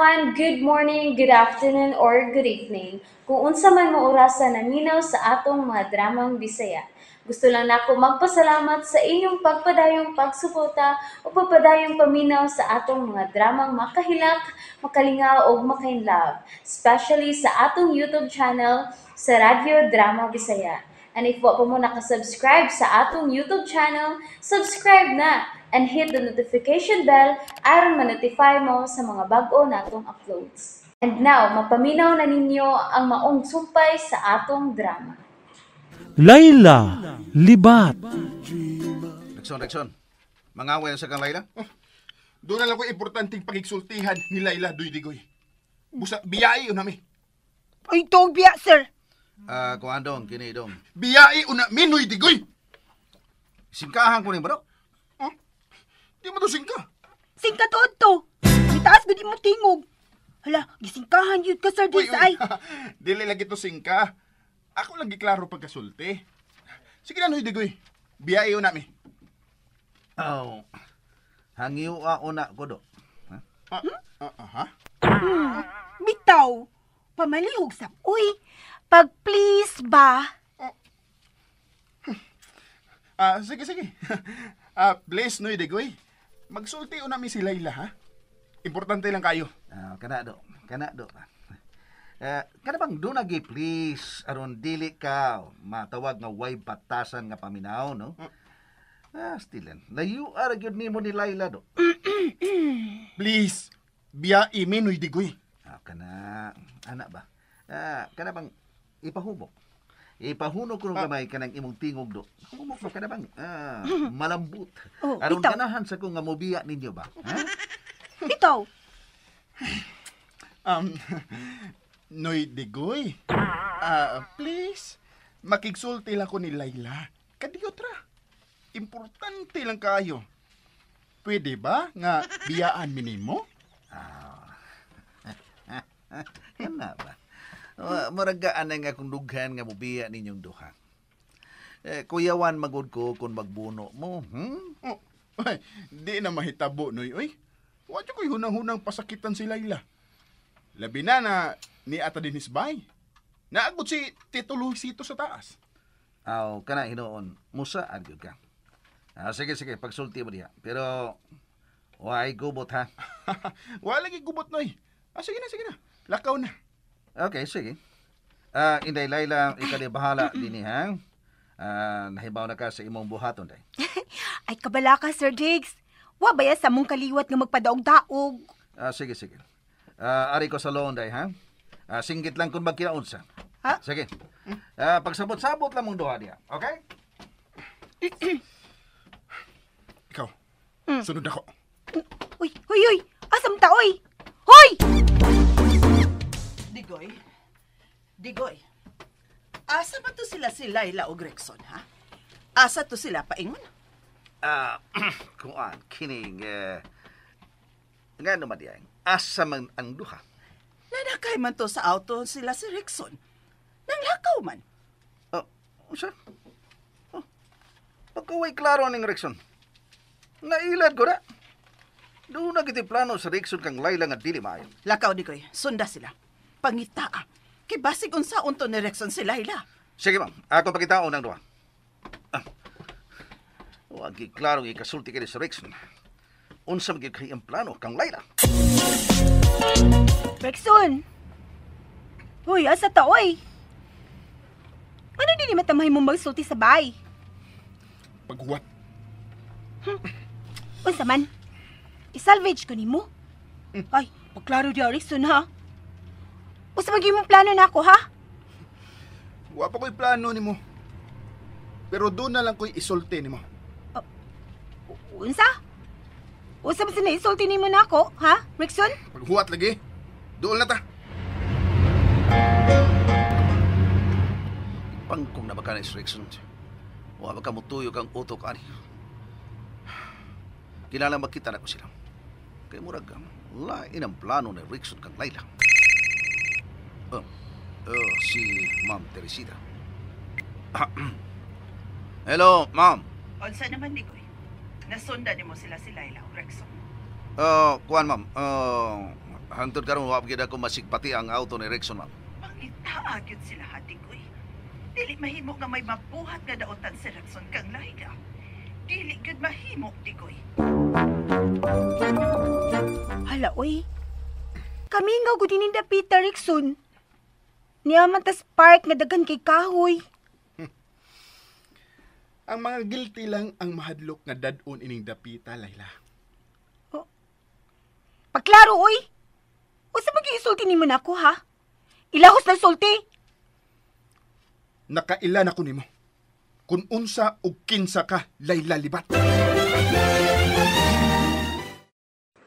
Everyone! Good morning, good afternoon, or good evening. Kung unsa man mo orasa naminaw sa atong mga dramang Bisaya. Gusto lang nako magpasalamat sa inyong pagpadayong pagsuporta o pagpadayong paminaw sa atong mga dramang makahilak, makalingaw o makainlove, especially sa atong YouTube channel sa Radyo Drama Bisaya. And if wa pa mo nakasubscribe sa atong YouTube channel, subscribe na and hit the notification bell aron ma-notify mo sa mga bag-o natong uploads. And now, mapaminaw na ninyo ang maong sumpay sa atong drama. Layla, Libat. Rekson, Rekson. Mangaway na sa kang Layla? Oh, doon na lang ko importanteng pagigsultihan ni Layla Duy Digoy. Busa, biyai una mi. Ay, tuog biya, sir. Ah, kuan dong, kini dong. Biyai una mi, Nuy Digoy. Singkahan ko ni bro. Huh? Di mo to singka. Singka tuod to. Mitaas gud mo tingog. Hala, gisingkahan yun ka, sir, Uy, sa ay. uy. Dili lagi to singka. Ako lang giklaro pagkasulti. Sige na, Nuy Digoy. Biyai una mi. Oh. Hangiw a una ko do. Ah, ah, aha. Bitaw. Pamalihog sa uy. Pag please ba? Ah, sige, sige. Ah, please, Nuy Digoy. Magsulti una mi si Layla, ha? Importante lang kayo. Ah, kana do. Kana do. Eh, kana bang doon nagi please aron dili ka matawag nga way batasan nga paminaw, no? Ah, still layo ara gyud nimo ni Layla do. Please, biyai mi, Nuy Digoy. Ah, kana ana ba? Ah, kana bang ipahumok. Ipahunok ko gamay kanang imong tingog do. Humok ba kana bang malambot. Oh, aron bitaw. ganahan sa ko nga mobiya ninyo ba? Ha? Bitaw. Noy Digoy, ah, please, makigsulti lang ko ni Layla. Kadiyot ra. Importante lang kayo. Pwede ba nga biyaan mi nimo? Kana ba? Murag gaan nga akong dughan nga mobiya ninyong duha. Eh, kuyawan magud ko kung magbuno mo. Oh, ay, di na mahitabo, Noy. Oy, wa jud ko'y hunang-hunang pasakitan si Layla. Labi na na ni Ata Dinis Bay. Naagot si Tito Luisito sa taas. Aw, kana hinuon, musaad gyud ka. Ah, sige sige, pagsulti mo diha. Pero way gubot ha. Wala lagi gubot, Noy. Ah, sige na, sige na. Lakaw na. Okay, sige. Ah, Inday Layla, ikaw di bahala dinhi ha. Ah, nahibaw na ka sa imong buhaton day. Ay, kabala ka, Sir Diggs. Wa baya sa mong kaliwat nga magpadaog-daog. Ah, sige sige. Ah, ari ko sa loon day ha. Ah, singgit lang kung magkinaunsa. Ha? Sige. Ah, pagsabot-sabot lang mong duha diha. Okay? Ikaw, sunod ako. Uy, uy, uy. Asam ta, uy. Hoy! Digoy? Digoy? Asa ba to sila si Layla o Gregson, ha? Asa to sila paingon? Ah, kuan kining ngano man diay? Asa man ang duha? Nanakay man to sa auto sila si Rexon. Nanglakaw man. Oh, unsa? Oh, pagkaway klaro ning Rexon. Nailad ko na. Doon na kiti plano sa Rexon kang Layla nga dili maayo. Lakaw, Digoy. Sunda sila. Pangitaa. Kay basig unsa unto ni Rexon si Layla. Sige, ma'am. Ako pakitaon ang duha. Ah. Wag klaro ikasulti kini sa Rexon. Unsa man gyud kay ang plano kang Layla? Rexon! Hoy, asa ta, oy? Ano din matamahin mo magsulti sa bay? Paghuwat. Unsa man? I-salvage ko nimo? Ay, pagklaro di Rexon, ha? Unsa man gyud imong plano nako, ha? Wa pa ko'y plano nimo. Pero doon na lang ko'y isulti nimo. Unsa? Unsa man sila isulti nimo nako, ha, Rexon? Paghuwat lagi. Doon na ta. Pangkong na baka ni Rexon. Wa baka mutuyo kang utok ani. Kinahanglan makita na ko sila. Kay murag lain ang plano ni Rexon kang Layla. Oh, oh, si Ma'am Teresita. Hello, ma'am. Unsa naman, Digoy? Nasunda nimo sila si Layla o Rexon. Kuan ma'am. Hangtod karon wa gyud ako masigpati ang auto ni Rexon, ma'am. Pangitaa gyud sila ha, Digoy. Dili mahimo nga may mabuhat nga daotan si Rexon kang Laila. Dili gyud mahimo, Digoy. Hala, oy. Kami nga gud ni dapita Rickson. Niya man tas park nga daghan kay kahoy. Ang mga guilty lang ang mahadlok nga dad-on ining dapita, Layla. Oh. Pagklaro, oy. Unsa man gyud isulti nimo nako, ha? Ilahos na sulti. Nakaila na ko nimo. Kun unsa og kinsa ka, Layla Libat.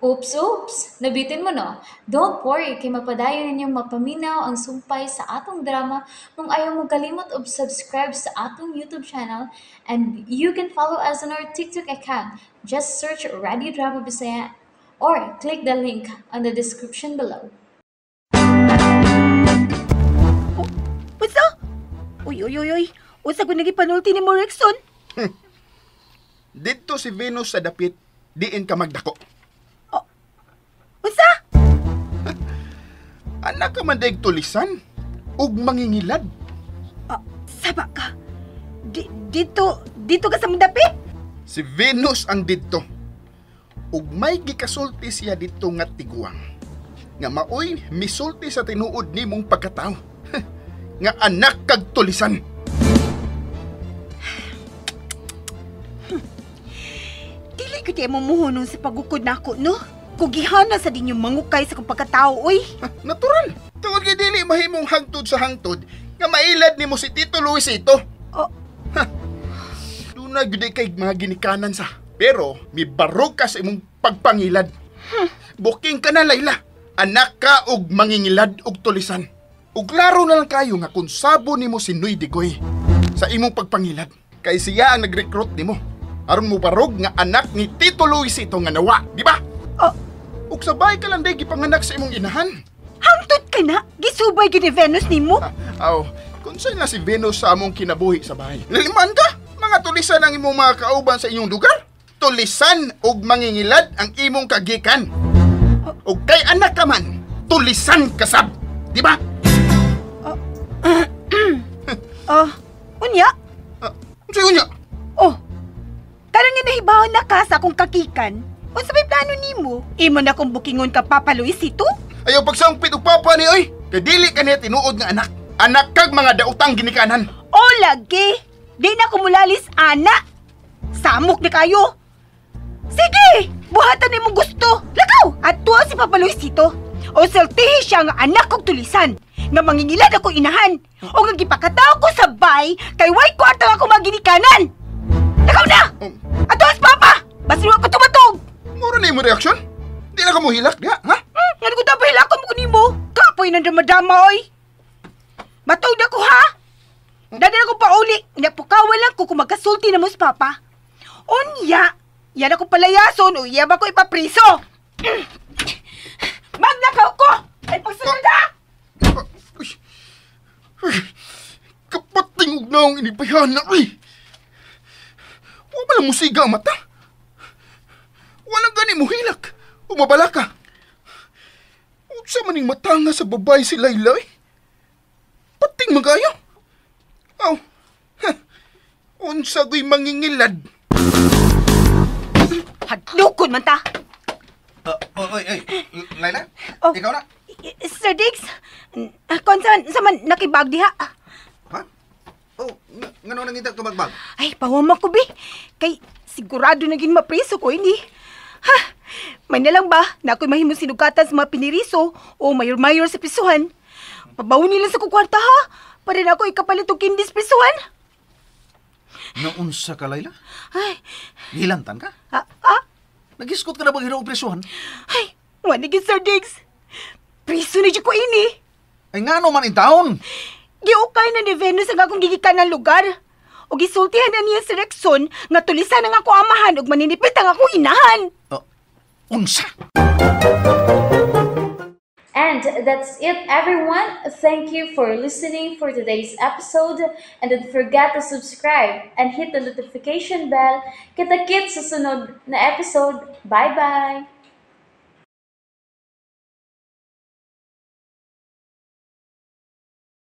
Oops, oops! Nabitin mo, no? Don't worry, kay mapadayon ninyong mapaminaw ang sumpay sa atong drama kung ayaw mo kalimot og subscribe sa atong YouTube channel, and you can follow us on our TikTok account. Just search Radio Drama Bisaya or click the link on the description below. Oh, unsa? Uy, uy, uy, uy. Unsa gud nagipanulti ni mo, Rickson? Didto si Venus sa dapit, diin ka magdako. Oh, unsa? Anak ka man daig tulisan ug mangingilad. Oh, saba ka. Dito ka sa mundapit? Si Venus ang didto. Ug may gikasulti siya didto nga tiguang. Nga maoy misulti sa tinuod nimong pagkatao. Nga anak kag tulisan. Dili ko di mo muhunong sa pagukod nako, no? Kugihana sa dinyong mangukay sa kong pagkatao, uy. Natural. Tungod kay dili mahimong hangtod sa hangtod nga mailad nimo si Tito Luisito. Oh. Ha. Duna gyud kay mga ginikanan sa. Pero mibarog ka sa imong pagpangilad. Buking ka na, Layla. Anak ka og mangingilad og tulisan. Ug klaro na lang kayo nga kung sabo nimo si Noy Digoy sa imong pagpangilad. Kay siya ang nag-recruit nimo. Aron mo barog nga anak ni Tito Luisito nga nawa, di ba? Oh. Ug sabay ka lang day gipanganak sa imong inahan. Hangtod ka na? Gisubay gyud ni Venus nimo? Aw, kunsay na si Venus sa among kinabuhi sa bahay. Liliman ka? Mga tulisan ang imong mga kauban sa inyong lugar? Tulisan ug mangingilad ang imong kagikan. Ug kay anak ka man, tulisan ka sab, di ba? Unya? Unsay unya? Oh, karon nga nahibaw na ka sa akong kakikan. Unsa may plano nimo? Imo na kong bukingon ka Papa Luisito? Ayaw pagsangpit og papa ni oy. Kay dili ka niya tinuod nga anak. Anak kag mga daotang ginikanan. O lagi, di na kumulalis ana. Samok na kayo. Sige, buhatan nimo gusto. Lakaw, adtuo si Papa Luisito. O sultihi siya nga anak kog tulisan, nga mangingilad ako inahan. O nga gipakatao ko sa bay, kay way kwarta nga ako maginikanan. Lakaw na! Adtuo si Papa! Basin wa ko tumatog! Mura na imo reaksyon? Di na ka mohilak diha, ha? Nga ko tapos hilakon mo nimo. Kapoy ng drama-drama, oy. Matog na ko, ha? Dadala ko pauli. Napukawa lang ko kung magkasulti na mo si Papa. Unya, yan ako palayason o iya ba ko ipapriso? Magnakaw ko! Ay, pagsunod, ha? Kapatingog na akong inibayana, ay! Wa ba lang musiga ang mata? Walang gani mo hilak. Umabala ka. Unsa maning mata nga sa babae si Layla, eh? Pating magayo. Aw, unsa ko'y mangingilad. Hadlokon man ta. Oy, oy, Layla? Oh. Ikaw na? Sir Diggs, kung sa man nakibag diha. Ha? Oh, ngano nangita ka magbag? Ay, pawama ko, bi. Kay sigurado na gin mapriso ko, hindi. Ha? May na lang ba na ako'y mahimong sinugatan sa mga piniriso o mayor-mayor sa prisuhan? Pabawon nila sa kukwarta, ha? Para na ako ikapalit og kindis prisuhan. Naunsa ka, Layla? Ay, Gilantan ka? ah? Nagiskot ka na bang hiroong prisuhan? Ay, wala gid, Sir Diggs. Priso na ko ini. Ay, ngano man in taon? Giukay na ni Venus ang akong gigikan ng lugar. O gisultihan na niya si Rexon nga tulisan ang ako amahan ug maninipit ang akong inahan. Oh, unsa? And that's it, everyone. Thank you for listening for today's episode. And don't forget to subscribe and hit the notification bell. Kita-kits sa sunod na episode. Bye-bye!